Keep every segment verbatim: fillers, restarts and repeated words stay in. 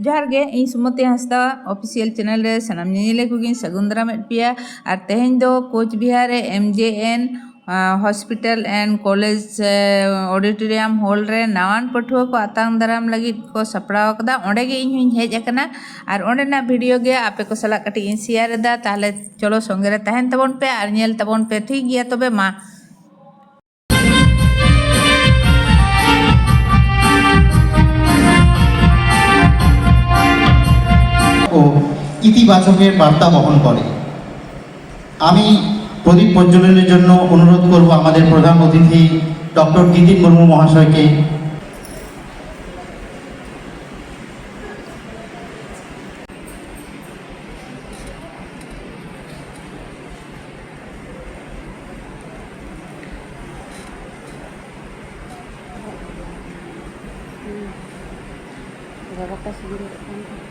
ᱡᱚᱦᱟᱨ ᱜᱮ, ᱤᱧ ᱥᱩᱢᱚᱛᱤ ᱦᱟᱸᱥᱫᱟ official channel ᱨᱮ ᱥᱟᱱᱟᱢ ᱧᱮᱧᱮᱞᱤᱭᱟᱹ ᱠᱚᱜᱮᱧ ᱥᱟᱹᱜᱩᱱ ᱫᱟᱨᱟᱢᱮᱫ ᱯᱮᱭᱟ᱾ ᱟᱨ ᱛᱮᱦᱮᱧ ᱫᱚ ᱠᱳᱪᱵᱤᱦᱟᱨ ᱨᱮ M J N, ᱟᱸ, Hospital and College, ᱟᱸ, auditorium hall ᱨᱮ ᱱᱟᱣᱟᱱ ᱯᱟᱹᱴᱷᱩᱣᱟᱹ ᱠᱚ ᱟᱛᱟᱝ ᱫᱟᱨᱟᱢ ᱞᱟᱹᱜᱤᱫ ᱠᱚ ᱥᱟᱯᱲᱟᱣ ᱟᱠᱟᱫᱟ᱾ ᱚᱸᱰᱮ ᱜᱮ ᱤᱧ ᱦᱚᱸᱧ ᱦᱮᱡ ᱟᱠᱟᱱᱟ ᱟᱨ ᱚᱸᱰᱮᱱᱟᱜ video ᱜᱮ ᱟᱯᱮ ᱠᱚ ᱥᱟᱞᱟᱜ ᱠᱟᱹᱴᱤᱡ ᱤᱧ share ᱮᱫᱟ᱾ ᱛᱟᱦᱞᱮ ᱪᱚᱞᱚ ᱥᱚᱸᱜᱮ ᱨᱮ ᱛᱟᱦᱮᱱ ᱛᱟᱵᱚᱱ ᱯᱮ ᱟᱨ ᱧᱮᱞ ᱛᱟᱵᱚᱱ ᱯᱮ᱾ ᱴᱷᱤᱠ ᱜᱮᱭᱟ ᱛᱚᱵᱮ ᱢᱟ᱾ ও ইতিবাচকের বার্তা বহন করে। আমি প্রদীপ প্রজ্বলনের জন্য অনুরোধ করব আমাদের প্রধান অতিথি ডক্টর গীতিন মুর্মু মহাশয়কে। ᱦᱩᱸ᱾ ᱵᱟᱵᱟ ᱚᱠᱟ ᱥᱤᱵᱤᱞ ᱠᱟᱱ ᱛᱟᱦᱮᱸᱫ᱾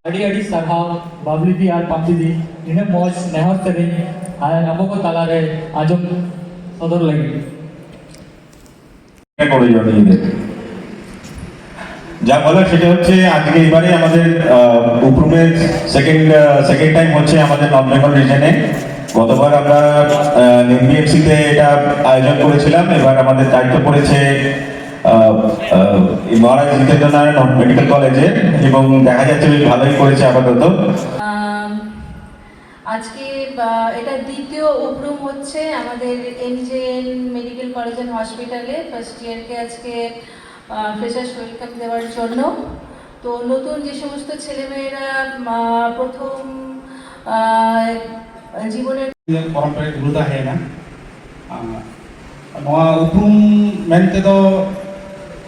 ᱟᱹᱰᱤ ᱟᱹᱰᱤ ᱥᱟᱨᱦᱟᱣ ᱵᱟᱵᱞᱤ ᱫᱤ ᱟᱨ ᱯᱟᱢᱯᱤ ᱫᱤ, ᱱᱤᱱᱟᱹᱜ ᱢᱚᱡᱽ ᱱᱮᱦᱚᱨ ᱥᱮᱨᱮᱧ ᱟᱨ ᱟᱵᱚ ᱠᱚ ᱛᱟᱞᱟᱨᱮ ᱟᱸᱡᱚᱢ ᱥᱚᱫᱚᱨ ᱞᱟᱹᱜᱤᱫ᱾ ᱠᱚᱲᱚ ᱡᱚᱱᱤ ᱨᱮ᱾ যা বলার সেটা হচ্ছে আজকে এবারে আমাদের আহ, উপরুমের সেকেন্ড সেকেন্ড টাইম হচ্ছে আমাদের নর্থ বেঙ্গল রিজনে। গতবার আমরা এনবিএফসিতে এটা আয়োজন করেছিলাম, এবার আমাদের দায়িত্ব পড়েছে আহ, আহ, এই মহারাজ জিতেন্দ্র নারায়ণ মেডিকেল কলেজে, এবং দেখা যাচ্ছে বেশ ভালোই করেছে আপাতত। আম, আজকে আহ, এটা দ্বিতীয় উপরুম হচ্ছে আমাদের এনজেএন মেডিকেল কলেজ অ্যান্ড হসপিটালে ফার্স্ট ইয়ারকে আজকে ফ্রেশার্স ওয়েলকাম দেওয়ার জন্য। তো নতুন যে সমস্ত ছেলেমেয়েরা আহ, প্রথম আহ, জীবনের ᱯᱚᱨᱚᱢᱯᱚᱨᱟ ᱜᱩᱨᱩ ᱛᱟᱦᱮᱸᱭᱮᱱᱟ᱾ ᱟᱨ ᱱᱚᱣᱟ ᱩᱯᱨᱩᱢ ᱢᱮᱱᱛᱮ ᱫᱚ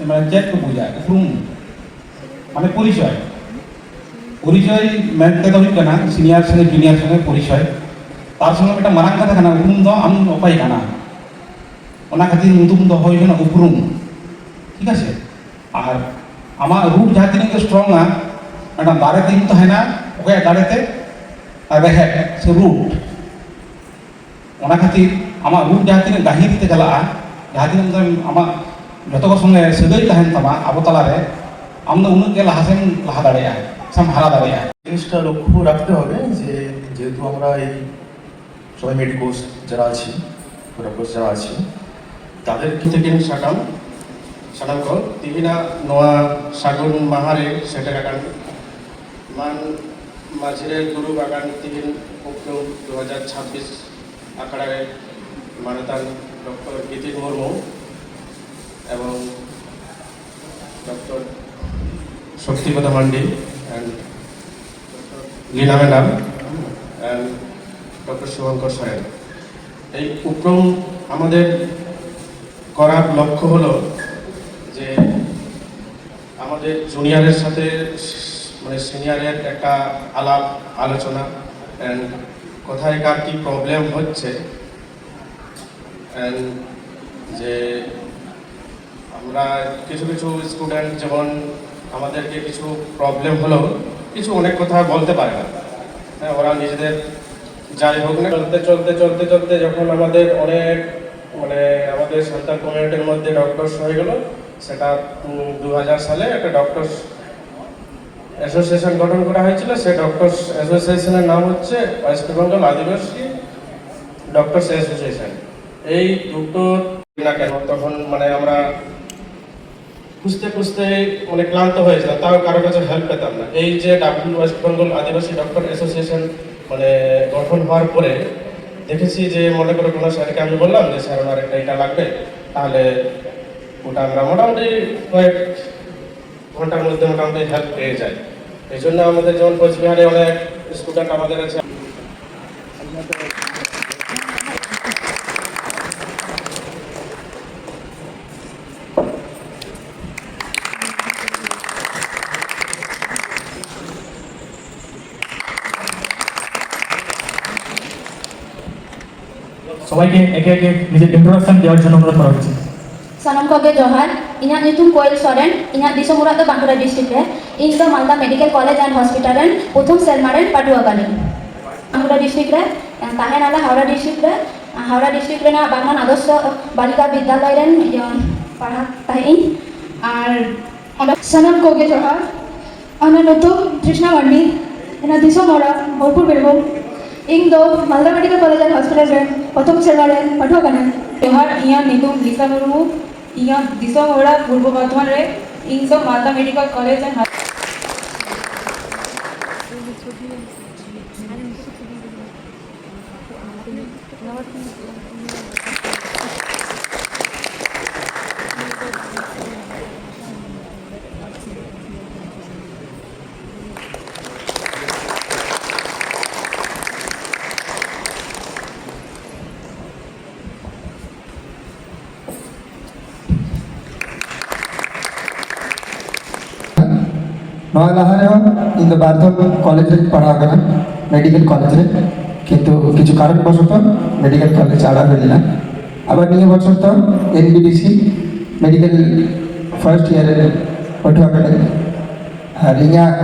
ᱢᱟᱱᱮ ᱪᱮᱫ ᱠᱚ ᱵᱩᱡᱟ? ᱩᱯᱨᱩᱢ ᱢᱟᱱᱮ ᱯᱚᱨᱤᱪᱚᱭ᱾ ᱯᱚᱨᱤᱪᱚᱭ ᱢᱮᱱᱛᱮ ᱫᱚ ᱦᱩᱭᱩᱜ ᱠᱟᱱᱟ ᱥᱤᱱᱤᱭᱟᱨ ᱥᱚᱸᱜᱮ ᱡᱩᱱᱤᱭᱟᱨ ᱥᱚᱸᱜᱮ ᱯᱚᱨᱤᱪᱚᱭ᱾ ᱛᱟᱨ ᱥᱚᱸᱜᱮ ᱢᱤᱫᱴᱟᱝ ᱢᱟᱨᱟᱝ ᱠᱟᱛᱷᱟ ᱠᱟᱱᱟ, ᱩᱯᱨᱩᱢ ᱫᱚ ᱟᱢ ᱚᱠᱚᱭ ᱠᱟᱱᱟ, ᱚᱱᱟ ᱠᱷᱟᱹᱛᱤᱨ ᱧᱩᱛᱩᱢ ᱫᱚ ᱦᱩᱭ ᱠᱟᱱᱟ ᱩᱯᱨᱩᱢ᱾ ᱴᱷᱤᱠ ᱟᱪᱷᱮ? ᱟᱨ ᱟᱢᱟᱜ ᱨᱩᱴ ᱡᱟᱦᱟᱸ ᱛᱤᱱᱟᱹᱜ ᱜᱮ ᱥᱴᱨᱚᱝᱟ, ᱢᱤᱫᱴᱟᱝ ᱫᱟᱨᱮ ᱛᱤᱸᱜᱩ ᱛᱟᱦᱮᱱᱟ, ᱚᱠᱚᱭᱟᱜ ᱫᱟᱨᱮ ᱛᱮ? ᱟᱨ ᱨᱮᱦᱮᱫ ᱥᱮ ᱨᱩᱴ᱾ ᱚᱱᱟ ᱠᱷᱟᱹᱛᱤᱨ ᱟᱢᱟᱜ ᱨᱩᱴ ᱡᱟᱦᱟᱸ ᱛᱤᱱᱟᱹᱜ ᱜᱟᱹᱦᱤᱨ ᱛᱮ ᱪᱟᱞᱟᱜᱼᱟ, ᱡᱟᱦᱟᱸ ᱛᱤᱱᱟᱹᱜ ᱟᱢᱟᱜ ᱡᱚᱛᱚ ᱠᱚ ᱥᱚᱸᱜᱮ ᱥᱟᱹᱜᱟᱹᱭ ᱛᱟᱦᱮᱱ ᱛᱟᱢᱟ ᱟᱵᱚ ᱛᱟᱞᱟᱨᱮ, ᱟᱢ ᱫᱚ ᱩᱱᱟᱹᱜ ᱜᱮ ᱞᱟᱦᱟ ᱥᱮᱱ ᱞᱟᱦᱟ ᱫᱟᱲᱮᱭᱟᱜᱼᱟ ᱥᱮᱢ ᱦᱟᱨᱟ ᱫᱟᱲᱮᱭᱟᱜᱼᱟ᱾ জিনিসটা লক্ষ্য রাখতে হবে যে যেহেতু আমরা এই সবাই মেডিকোস যারা আছি, ডক্টর যারা আছি, তাদের ᱛᱤᱠᱤᱱ ᱥᱟᱠᱟᱢ ᱥᱟᱱᱟᱢ ᱠᱚ ᱛᱮᱦᱮᱧᱟᱜ ᱱᱚᱣᱟ ᱥᱟᱹᱜᱩᱱ ᱢᱟᱦᱟ ᱨᱮ ᱥᱮᱴᱮᱨ ᱟᱠᱟᱱ ᱢᱟᱱ ᱢᱟᱹᱡᱷᱤ ᱨᱮ ᱜᱩᱨᱩ ᱵᱟᱜᱟᱱ ᱛᱤᱦᱤᱧ ᱩᱯᱨᱩᱢ ᱫᱩ ᱦᱟᱡᱟᱨ ᱪᱷᱟᱵᱵᱤᱥ ᱟᱠᱷᱲᱟ ᱨᱮ ᱢᱟᱱᱚᱛᱟᱱ ᱰᱚᱠᱴᱚᱨ ᱜᱤᱛᱤᱡ ᱢᱩᱨᱢᱩ ᱮᱵᱚᱝ doctor Saktipada Mandi and Leena madam and doctor Shubhankar Soren. এই উপক্রম আমাদের করার লক্ষ্য হলো যে জুনিয়রের সাথে মানে সিনিয়রের একটা আলাপ আলোচনা, অ্যান্ড কোথায় কার কী প্রবলেম হচ্ছে, অ্যান্ড যে আমরা কিছু কিছু স্টুডেন্ট যেমন আমাদেরকে কিছু প্রবলেম হলেও কিছু অনেক কথা বলতে পারে না। হ্যাঁ, ওরা নিজেদের, যাই হোক না, চলতে চলতে চলতে চলতে যখন আমাদের অনেক মানে আমাদের সাঁওতাল কমিউনিটির মধ্যে ডক্টরস হয়ে গেল, সেটা দু হাজার সালে একটা ডক্টরস অ্যাসোসিয়েশন গঠন করা হয়েছিল। সে ডক্টরস অ্যাসোসিয়েশনের নাম হচ্ছে ওয়েস্ট বেঙ্গল আদিবাসী ডক্টরস অ্যাসোসিয়েশন। এই দুটো না কেন তখন মানে আমরা খুঁজতে খুঁজতে মানে ক্লান্ত হয়ে যেতাম, তাও কারো কাছে হেল্প পেতাম না। এই যে ডাব্লিউ ওয়েস্ট বেঙ্গল আদিবাসী ডক্টর অ্যাসোসিয়েশন মানে গঠন হওয়ার পরে দেখেছি যে মনে করে কোনো স্যারকে আমি বললাম যে স্যার আমার একটা এটা লাগবে, তাহলে ওটা আমরা মোটামুটি কয়েক ঘন্টার মধ্যে মোটামুটি হেল্প পেয়ে যায়। এই জন্য আমাদের যেমন কোচবিহারে অনেক স্টুডেন্ট আমাদের আছে। সবাইকে একে একে নিজের ইন্ট্রোডাকশন দেওয়ার জন্য অনুরোধ করা হচ্ছে। ᱥᱟᱱᱟᱢ ᱠᱚᱜᱮ ᱡᱚᱦᱟᱨ᱾ ᱤᱧᱟᱹᱜ ᱧᱩᱛᱩᱢ ᱠᱳᱭᱮᱞ ᱥᱚᱨᱮᱱ᱾ ᱤᱧᱟᱹᱜ ᱫᱤᱥᱚᱢ ᱚᱲᱟᱜ ᱫᱚ ᱵᱟᱸᱠᱩᱲᱟ ᱰᱤᱥᱴᱨᱤᱠᱴ ᱨᱮ᱾ ᱤᱧ ᱫᱚ ᱢᱟᱞᱫᱟ ᱢᱮᱰᱤᱠᱮᱞ ᱠᱚᱞᱮᱡᱽ ᱮᱱᱰ ᱦᱚᱥᱯᱤᱴᱟᱞ ᱨᱮᱱ ᱯᱨᱚᱛᱷᱚᱢ ᱥᱮᱨᱢᱟ ᱨᱮᱱ ᱯᱟᱹᱴᱷᱩᱣᱟᱹ ᱠᱟᱹᱱᱟᱹᱧ᱾ ᱵᱟᱸᱠᱩᱲᱟ ᱰᱤᱥᱴᱨᱤᱠᱴ ᱨᱮ ᱛᱟᱦᱮᱱᱟᱞᱮ, ᱦᱟᱣᱲᱟ ᱰᱤᱥᱴᱨᱤᱠᱴ ᱨᱮ᱾ ᱦᱟᱣᱲᱟ ᱰᱤᱥᱴᱨᱤᱠᱴ ᱨᱮᱱᱟᱜ ᱵᱟᱜᱽᱱᱟᱱ ᱟᱫᱚᱨᱥᱚ ᱵᱟᱞᱤᱠᱟ ᱵᱤᱫᱽᱭᱟᱞᱚᱭ ᱨᱮᱱ ᱤᱭᱟᱹ ᱯᱟᱲᱦᱟᱜ ᱛᱟᱦᱮᱸᱫ ᱤᱧ᱾ ᱟᱨ ᱚᱸᱰᱮ ᱥᱟᱱᱟᱢ ᱠᱚᱜᱮ ᱡᱚᱦᱟᱨ᱾ ᱤᱧᱟᱹᱜ ᱧᱩᱛᱩᱢ ᱛᱨᱤᱥᱱᱟ ᱢᱟᱱᱰᱤ᱾ ᱤᱧᱟᱹᱜ ᱫᱤᱥᱚᱢ ᱚᱲᱟᱜ ᱵᱳᱞᱯᱩᱨ, ᱵᱤᱨᱵᱷᱩᱢ᱾ ᱤᱧ ᱫᱚ ᱢᱟᱞᱫᱟ ᱢᱮᱰᱤᱠᱮᱞ ᱠᱚᱞᱮᱡᱽ ᱟᱨ ᱦᱚᱥᱯᱤᱴᱟᱞ ᱨᱮᱱ ᱯᱨᱚᱛᱷᱚᱢ ᱥᱮᱨᱢᱟ ᱨᱮᱱ ᱯᱟᱹᱴᱷᱩᱣᱟᱹ ᱠᱟᱱᱟᱧ᱾ ᱡᱚᱦᱟᱨ, ᱤᱧᱟᱹᱜ ᱧᱩᱛᱩᱢ ᱞᱤᱥᱟ ᱢᱩᱨᱢᱩ᱾ ᱤᱧᱟᱹᱜ ᱫᱤᱥᱚᱢ ᱚᱲᱟᱜ ᱯᱩᱨᱵᱚ ᱵᱚᱨᱫᱷᱚᱢᱟᱱ ᱨᱮ᱾ ᱤᱧ ᱫᱚ ᱢᱟᱞᱫᱟ ᱢᱮᱰᱤᱠᱮᱞ ᱠᱚᱞᱮᱡᱽ ᱟᱨ ᱱᱚᱣᱟ ᱞᱟᱦᱟ ᱨᱮᱦᱚᱸ ᱤᱧ ᱫᱚ ᱵᱟᱨ ᱫᱷᱟᱣ ᱠᱚᱞᱮᱡᱽ ᱨᱮᱧ ᱯᱟᱲᱦᱟᱣ ᱠᱟᱱᱟ, ᱢᱮᱰᱤᱠᱮᱞ ᱠᱚᱞᱮᱡᱽ ᱨᱮ, ᱠᱤᱱᱛᱩ ᱠᱤᱪᱷᱩ ᱠᱟᱨᱚᱱ ᱵᱚᱥᱚᱛᱚ ᱢᱮᱰᱤᱠᱮᱞ ᱠᱚᱞᱮᱡᱽ ᱟᱲᱟᱜ ᱦᱩᱭ ᱞᱮᱱᱟ᱾ ᱟᱵᱟᱨ ᱱᱤᱭᱟᱹ ᱵᱚᱪᱷᱚᱨ ᱫᱚ ᱮᱱ ᱵᱤ ᱰᱤ ᱥᱤ ᱢᱮᱰᱤᱠᱮᱞ ᱯᱷᱟᱨᱥᱴ ᱤᱭᱟᱨ ᱨᱮ ᱯᱟᱹᱴᱷᱩᱣᱟᱹ ᱠᱟᱹᱱᱟᱹᱧ᱾ ᱟᱨ ᱤᱧᱟᱹᱜ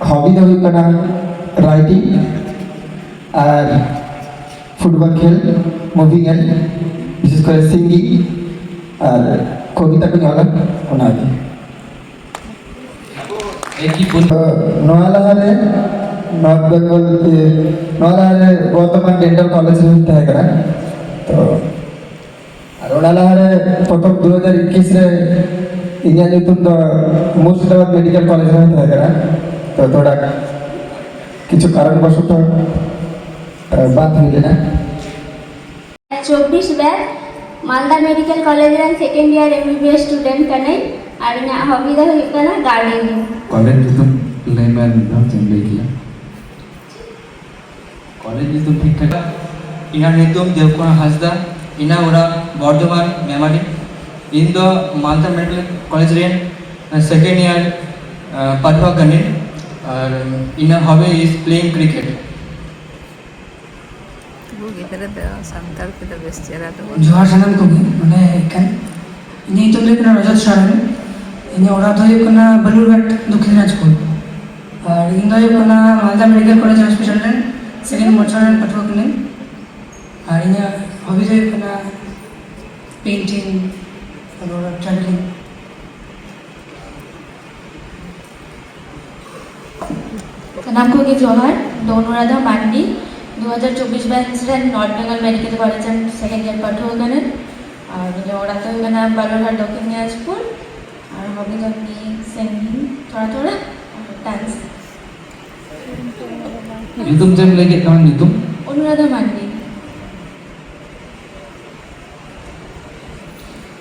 ᱦᱚᱵᱤ ᱫᱚ ᱦᱩᱭᱩᱜ ᱠᱟᱱᱟ ᱨᱟᱭᱴᱤᱝ ᱟᱨ ᱯᱷᱩᱴᱵᱚᱞ ᱠᱷᱮᱞ, ᱢᱩᱵᱷᱤ ᱧᱮᱞ, ᱵᱤᱥᱮᱥ ᱠᱚᱨᱮ ᱥᱤᱝᱜᱤᱝ ᱟᱨ ᱠᱚᱵᱤᱛᱟ ᱠᱚᱧ ᱚᱞᱟ, ᱚᱱᱟᱜᱮ᱾ ᱮᱠᱤ ᱯᱩᱱ- ᱱᱚᱣᱟ ᱞᱟᱦᱟᱨᱮ ᱱᱚᱨᱛᱷ ᱵᱮᱝᱜᱚᱞ, ᱤᱭᱟᱹ, ᱱᱚᱣᱟ ᱞᱟᱦᱟᱨᱮ ᱵᱚᱨᱫᱷᱚᱢᱟᱱ ᱰᱮᱱᱴᱟᱞ ᱠᱚᱞᱮᱡᱽ ᱨᱮ ᱛᱟᱦᱮᱸ ᱠᱟᱱᱟ᱾ ᱛᱚ, ᱟᱨ ᱚᱱᱟ ᱞᱟᱦᱟᱨᱮ ᱯᱨᱚᱛᱷᱚᱢ ᱫᱩ ᱦᱟᱡᱟᱨ ᱮᱠᱩᱥ ᱨᱮ ᱤᱧᱟᱹᱜ ᱧᱩᱛᱩᱢ ᱫᱚ ᱢᱩᱨᱥᱤᱫᱟᱵᱟᱫᱽ ᱢᱮᱰᱤᱠᱮᱞ ᱠᱚᱞᱮᱡᱽ ᱨᱮ ᱛᱟᱦᱮᱸ ᱠᱟᱱᱟ᱾ ᱛᱚ, ᱛᱷᱚᱲᱟ ᱠᱤᱪᱷᱩ ᱠᱟᱨᱚᱱ ᱵᱚᱥᱚᱛᱚ, ᱮ, ᱵᱟᱫ ᱦᱩᱭ ᱞᱮᱱᱟ᱾ ᱪᱚᱵᱵᱤᱥ ᱵᱮᱪ, ᱢᱟᱞᱫᱟ ᱢᱮᱰᱤᱠᱮᱞ ᱠᱚᱞᱮᱡᱽ ᱨᱮᱱ second year M B B S student ᱠᱟᱹᱱᱟᱹᱧ᱾ ᱟᱨ ᱤᱧᱟᱹᱜ ᱦᱚᱵᱤ ᱫᱚ ᱦᱩᱭᱩᱜ ᱠᱟᱱᱟ ᱜᱟᱨᱰᱮᱱᱤᱝ᱾ ᱠᱚᱞᱮᱡᱽ ᱧᱩᱛᱩᱢ ᱞᱟᱹᱭ ᱢᱮ, ᱟᱨ ᱢᱤᱫ ᱫᱷᱟᱣ ᱪᱮᱫ ᱮᱢ ᱞᱟᱹᱭ ᱠᱮᱫᱟ? ᱠᱚᱞᱮᱡᱽ ᱧᱩᱛᱩᱢ ᱴᱷᱤᱠ ᱴᱷᱟᱠ᱾ ᱤᱧᱟᱹᱜ ᱧᱩᱛᱩᱢ ᱫᱮᱵᱽᱠᱩᱢᱟᱨ ᱦᱟᱸᱥᱫᱟ, ᱤᱧᱟᱹᱜ ᱚᱲᱟᱜ ᱵᱚᱨᱫᱷᱚᱢᱟᱱ ᱢᱮᱢᱟᱨᱤ᱾ ᱤᱧ ᱫᱚ ᱢᱟᱞᱫᱟ ᱢᱮᱰᱤᱠᱮᱞ ᱠᱚᱞᱮᱡᱽ ᱨᱮᱱ ᱥᱮᱠᱮᱱᱰ ᱤᱭᱟᱨ, ᱟ, ᱯᱟᱹᱴᱷᱩᱣᱟᱹ ᱠᱟᱹᱱᱟᱹᱧ᱾ ᱟᱨ ᱤᱧᱟᱹᱜ ᱦᱚᱵᱤ is playing cricket᱾ ᱟᱵᱚ ᱜᱤᱫᱽᱨᱟᱹ ᱫᱚ ᱥᱟᱱᱛᱟᱲ ᱛᱮᱫᱚ ᱵᱮᱥ ᱪᱮᱦᱨᱟ ᱫᱚ ᱵᱟᱝ᱾ ᱡᱚᱦᱟᱨ ᱥᱟᱱᱟᱢ ᱠᱚᱜᱮ ᱱᱚᱰᱮ ᱦᱮᱡ ᱟᱠᱟᱱ᱾ ᱤᱧᱟᱹᱜ ᱧᱩᱛᱩᱢ ᱫᱚ ᱦᱩᱭᱩᱜ ᱠᱟᱱᱟ ᱨᱚᱡᱚᱛ ᱥᱚᱨᱮᱱ᱾ ᱤᱧᱟᱹᱜ ᱚᱲᱟᱜ ᱫᱚ ᱦᱩᱭᱩᱜ ᱠᱟᱱᱟ ᱵᱟᱞᱩᱨᱜᱷᱟᱴ, ᱫᱚᱠᱠᱷᱤᱱ ᱫᱤᱱᱟᱡᱽᱯᱩᱨ᱾ ᱟᱨ ᱤᱧ ᱫᱚ ᱦᱩᱭᱩᱜ ᱠᱟᱱᱟ ᱢᱟᱞᱫᱟ ᱢᱮᱰᱤᱠᱮᱞ ᱠᱚᱞᱮᱡᱽ ᱦᱚᱥᱯᱤᱴᱟᱞ ᱨᱮᱱ ᱥᱮᱠᱮᱱᱰ ᱵᱚᱪᱷᱚᱨ ᱨᱮᱱ ᱯᱟᱹᱴᱷᱩᱣᱟᱹ ᱠᱟᱹᱱᱟᱹᱧ᱾ ᱟᱨ ᱤᱧᱟᱹᱜ ᱦᱚᱵᱤ ᱫᱚ ᱦᱩᱭᱩᱜ ᱠᱟᱱᱟ ᱯᱮᱱᱴᱤᱝ, ᱛᱟᱨᱯᱚᱨ ᱴᱨᱟᱵᱷᱮᱞᱤᱝ᱾ ᱥᱟᱱᱟᱢ ᱠᱚᱜᱮ ᱡᱚᱦᱟᱨ, ᱤᱧ ᱫᱚ ᱚᱱᱩᱨᱟᱫᱷᱟ ᱢᱟᱱᱰᱤ, ᱫᱩ ᱦᱟᱡᱟᱨ ᱪᱚᱵᱵᱤᱥ ᱵᱮᱪ ᱨᱮᱱ ᱱᱚᱨᱛᱷ ᱵᱮᱝᱜᱚᱞ ᱢᱮᱰᱤᱠᱮᱞ ᱠᱚᱞᱮᱡᱽ ᱨᱮᱱ ᱥᱮᱠᱮᱱᱰ ᱤᱭᱟᱨ ᱯᱟᱹᱴᱷᱩᱣᱟᱹ ᱠᱟᱹᱱᱟᱹᱧ᱾ ᱟᱨ ᱤᱧᱟᱹᱜ ᱚᱲᱟᱜ ᱫᱚ ᱦᱩᱭᱩᱜ ᱠᱟᱱᱟ ᱵᱟᱞᱩᱨᱜᱷᱟᱴ, ᱫᱚᱠᱠᱷᱤᱱ ᱫᱤᱱᱟᱡᱽᱯᱩᱨ᱾ ᱟᱨ ᱦᱚᱵᱤ ᱫᱚ ᱮᱢᱱᱤ ᱥᱮᱨᱮᱧ ᱛᱷᱚᱲᱟ ᱛᱷᱚᱲᱟ, ᱟᱨ ᱰᱟᱱᱥ᱾ ᱧᱩᱛᱩᱢ ᱪᱮᱫ ᱮᱢ ᱞᱟᱹᱭ ᱠᱮᱫ ᱛᱟᱢᱟ ᱧᱩᱛᱩᱢ? ᱚᱱᱩᱨᱟᱫᱷᱟ ᱢᱟᱱᱰᱤ᱾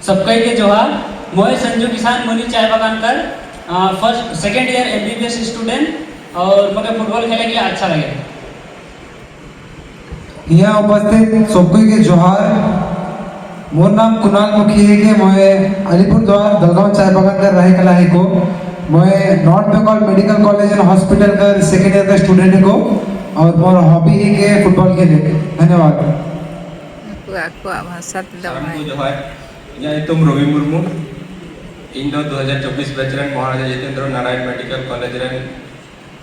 सबको के जोहार। मोए संजू किसान मुनि चाय बागान कर, आ, first, second year MBBS student और मोके फुटबॉल खेले के लिए अच्छा लगे। यहाँ उपस्थित सबको के जोहार। मोर नाम कुणाल मुखी है के मोए अलीपुर द्वार दलगांव चाय बागान कर रहे कला है को। मैं north Bengal medical college and hospital का सेकेंड ईयर का स्टूडेंट को और मोर हॉबी है कि फुटबॉल खेले। धन्यवाद। ᱩᱱᱠᱩ ᱟᱠᱚᱣᱟᱜ ᱵᱷᱟᱥᱟ ᱛᱮᱫᱚ ᱥᱟᱱᱟᱢ ᱵᱟᱭ ᱠᱚ ᱡᱚᱦᱟᱨ᱾ ᱤᱧᱟᱹᱜ ᱧᱩᱛᱩᱢ ᱨᱚᱵᱤ ᱢᱩᱨᱢᱩ᱾ ᱤᱧ ᱫᱚ ᱫᱩ ᱦᱟᱡᱟᱨ ᱪᱚᱵᱵᱤᱥ ᱵᱮᱪ ᱨᱮᱱ ᱢᱚᱦᱟᱨᱟᱡᱟ ᱡᱤᱛᱮᱱᱫᱨᱚ ᱱᱟᱨᱟᱭᱚᱱ ᱢᱮᱰᱤᱠᱮᱞ ᱠᱚᱞᱮᱡᱽ ᱨᱮᱱ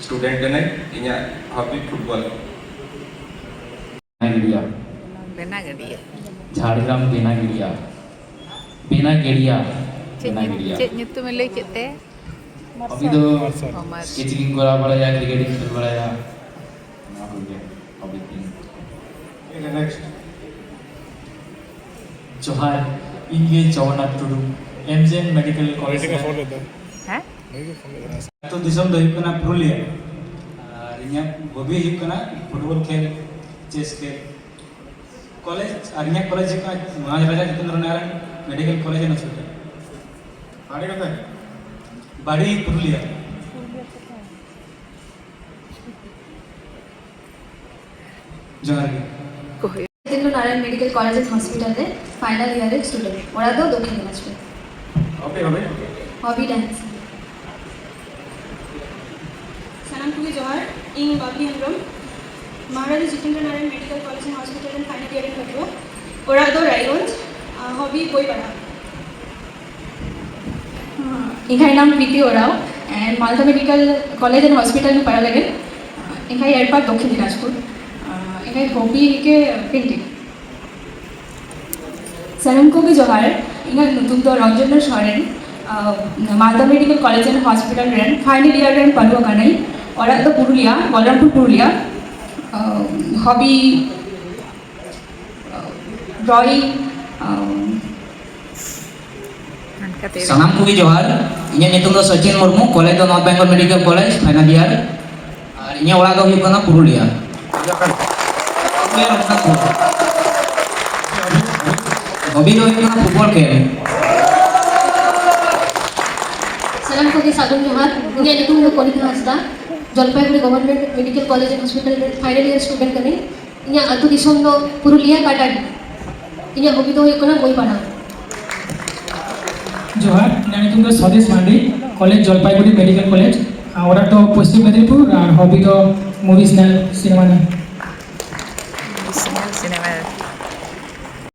ᱥᱴᱩᱰᱮᱱᱴ ᱠᱟᱹᱱᱟᱹᱧ᱾ ᱤᱧᱟᱹᱜ ᱦᱚᱵᱤ ᱯᱷᱩᱴᱵᱚᱞ᱾ ᱵᱮᱱᱟᱜᱮᱲᱤᱭᱟ᱾ ᱵᱮᱱᱟᱜᱮᱲᱤᱭᱟ᱾ ᱡᱷᱟᱲᱜᱨᱟᱢ ᱵᱮᱱᱟᱜᱮᱲᱤᱭᱟ᱾ ᱵᱮᱱᱟᱜᱮᱲᱤᱭᱟ᱾ ᱪᱮᱫ ᱧᱩ- ᱪᱮᱫ ᱧᱩᱛᱩᱢᱮ ᱞᱟᱹᱭ ᱠᱮᱫ ᱛᱮ? ᱦᱚᱵᱤ ᱫᱚ ᱚᱢᱟᱨ᱾ ᱥᱠᱮᱪᱤᱝ ᱤᱧ ᱠᱚᱨᱟᱣ ᱵᱟᱲᱟᱭᱟ, ᱠᱨᱤᱠᱮᱴ ᱤᱧ ᱠᱷᱮᱞ ᱵᱟᱲᱟᱭᱟ᱾ ᱚᱱᱟ ᱠᱚᱜᱮ ᱦᱚᱵᱤ ᱛᱤᱧ᱾ ᱡᱚᱦᱟᱨ, ᱤᱧ ᱜᱮ ᱡᱚᱜᱚᱱᱱᱟᱛᱷ ᱴᱩᱰᱩ, ᱮᱢᱡᱮᱮᱱ ᱢᱮᱰᱤᱠᱮᱞ ᱠᱚᱞᱮᱡᱽ ᱨᱮ᱾ ᱦᱮᱸ? ᱟᱹᱛᱩ ᱫᱤᱥᱚᱢ ᱫᱚ ᱦᱩᱭᱩᱜ ᱠᱟᱱᱟ ᱯᱩᱨᱩᱞᱤᱭᱟᱹ᱾ ᱟᱨ ᱤᱧᱟᱹᱜ ᱦᱚᱵᱤ ᱦᱩᱭᱩᱜ ᱠᱟᱱᱟ ᱯᱷᱩᱴᱵᱚᱞ ᱠᱷᱮᱞ, ᱪᱮᱥ ᱠᱷᱮᱞ᱾ ᱠᱚᱞᱮᱡᱽ ᱟᱨ ᱤᱧᱟᱹᱜ ᱠᱚᱞᱮᱡᱽ ᱦᱩᱭᱩᱜ ᱠᱟᱱᱟ Maharaja Jitendra Narayan medical college and hospital. ᱵᱟᱲᱤ ᱠᱟᱛᱮ? ᱵᱟᱲᱤ ᱯᱩᱨᱩᱞᱤᱭᱟᱹ᱾ ᱡᱚᱦᱟᱨ ᱜᱮ᱾ ᱠᱚ ᱦᱩᱭᱩᱜ Jitendra Narayan medical college and hospital ᱨᱮ ᱯᱷᱟᱭᱱᱟᱞ ᱤᱭᱟᱨ ᱨᱮ ᱥᱴᱩᱰᱮᱱᱴ᱾ ᱚᱲᱟᱜ ᱫᱚ ᱫᱚᱠᱷᱤᱱ ᱫᱤᱱᱟᱡᱽᱯᱩᱨ᱾ ᱦᱚᱵᱤ ᱦᱚᱵᱤ᱾ ᱦᱚᱵᱤ ᱰᱟᱱᱥ᱾ ᱥᱟᱱᱟᱢ ᱠᱚᱜᱮ ᱡᱚᱦᱟᱨ᱾ ᱤᱧ Babli Hembram, Maharaja Jitendra Narayan medical college and hospital ᱨᱮᱱ ᱯᱷᱟᱭᱱᱟᱞ ᱤᱭᱟᱨ ᱨᱮᱱ ᱯᱟᱹᱴᱷᱩᱣᱟᱹ᱾ ᱚᱲᱟᱜ ᱫᱚ ᱨᱟᱭᱜᱚᱸᱡᱽ᱾ ᱟᱨ ᱦᱚᱵᱤ ᱵᱳᱭ ᱯᱟᱲᱦᱟᱣ᱾ ᱤᱧᱟᱹᱜ ᱱᱟᱢ Priti Oraon and Malda medical college and hospital ᱨᱮ ᱯᱟᱲᱦᱟᱣ ᱞᱟᱹᱜᱤᱫ᱾ ᱮᱱᱠᱷᱟᱱ ᱮᱨᱯᱚᱨ ᱫᱚᱠᱷᱤᱱ ᱫᱤᱱᱟᱡᱽᱯᱩᱨ᱾ ᱮᱱᱠᱷᱟᱱ ᱦᱚᱵᱤ ᱦᱤᱠᱮ ᱯᱮᱱᱴᱤᱝ᱾ ᱥᱟᱱᱟᱢ ᱠᱚᱜᱮ ᱡᱚᱦᱟᱨ᱾ ᱤᱧᱟᱹᱜ ᱧᱩᱛᱩᱢ ᱫᱚ Ranjana Soren. Malda medical college and hospital ᱨᱮᱱ ᱯᱷᱟᱭᱱᱟᱞ ᱤᱭᱟᱨ ᱨᱮᱱ ᱯᱟᱹᱴᱷᱩᱣᱟᱹ ᱠᱟᱹᱱᱟᱹᱧ᱾ ᱚᱲᱟᱜ ᱫᱚ ᱯᱩᱨᱩᱞᱤᱭᱟ, ᱵᱚᱞᱨᱟᱢᱯᱩᱨ ᱯᱩᱨᱩᱞᱤᱭᱟ᱾ Hobby drawing. ᱚᱱᱠᱟᱛᱮ ᱥᱟᱱᱟᱢ ᱠᱚᱜᱮ ᱡᱚᱦᱟᱨ᱾ ᱤᱧᱟᱹᱜ ᱧᱩᱛᱩᱢ ᱫᱚ ᱥᱚᱪᱤᱱ ᱢᱩᱨᱢᱩ, ᱠᱚᱞᱮᱡᱽ ᱫᱚ north Bengal medical college, final year. ᱟᱨ ᱤᱧᱟᱹᱜ ᱚᱲᱟᱜ ᱫᱚ ᱦᱩᱭᱩᱜ ᱠᱟᱱᱟ ᱯᱩᱨᱩᱞᱤᱭᱟ᱾ ᱦᱚᱵᱤ ᱫᱚ ᱦᱩᱭᱩᱜ ᱠᱟᱱᱟ ᱯᱷᱩᱴᱵᱚᱞ ᱠᱷᱮᱞ᱾ ᱥᱟᱱᱟᱢ ᱠᱚᱜᱮ ᱥᱟᱹᱜᱩᱱ ᱡᱚᱦᱟᱨ᱾ ᱤᱧᱟᱹᱜ ᱧᱩᱛᱩᱢ ᱫᱚ Konika Hansda, Jalpaiguri government medical college and hospital ᱨᱮ ᱯᱷᱟᱭᱱᱟᱞ ᱤᱭᱟᱨ ᱥᱴᱩᱰᱮᱱᱴ ᱠᱟᱹᱱᱟᱹᱧ᱾ ᱤᱧᱟᱹᱜ ᱟᱹᱛᱩ ᱫᱤᱥᱚᱢ ᱫᱚ ᱯᱩᱨᱩᱞᱤᱭᱟ ᱠᱟᱴᱟᱰᱤ᱾ ᱤᱧᱟᱹᱜ ᱦᱚᱵᱤ ᱫᱚ ᱦᱩᱭᱩᱜ ᱠᱟᱱᱟ ᱵᱳᱭ ᱯᱟᱲᱦᱟᱣ᱾ ᱡᱚᱦᱟᱨ, ᱤᱧᱟᱹᱜ ᱧᱩᱛᱩᱢ ᱫᱚ Satish Mardi. College Jalpaiguri medical college. ᱟᱨ ᱚᱲᱟᱜ ᱫᱚ ᱯᱚᱥᱪᱤᱢ ᱢᱮᱫᱤᱱᱤᱯᱩᱨ ᱟᱨ ᱦᱚᱵᱤ ᱫᱚ ᱢᱩᱵᱷᱤᱥ ᱧᱮᱞ, ᱥᱤᱱᱮᱢᱟ ᱧᱮᱞ᱾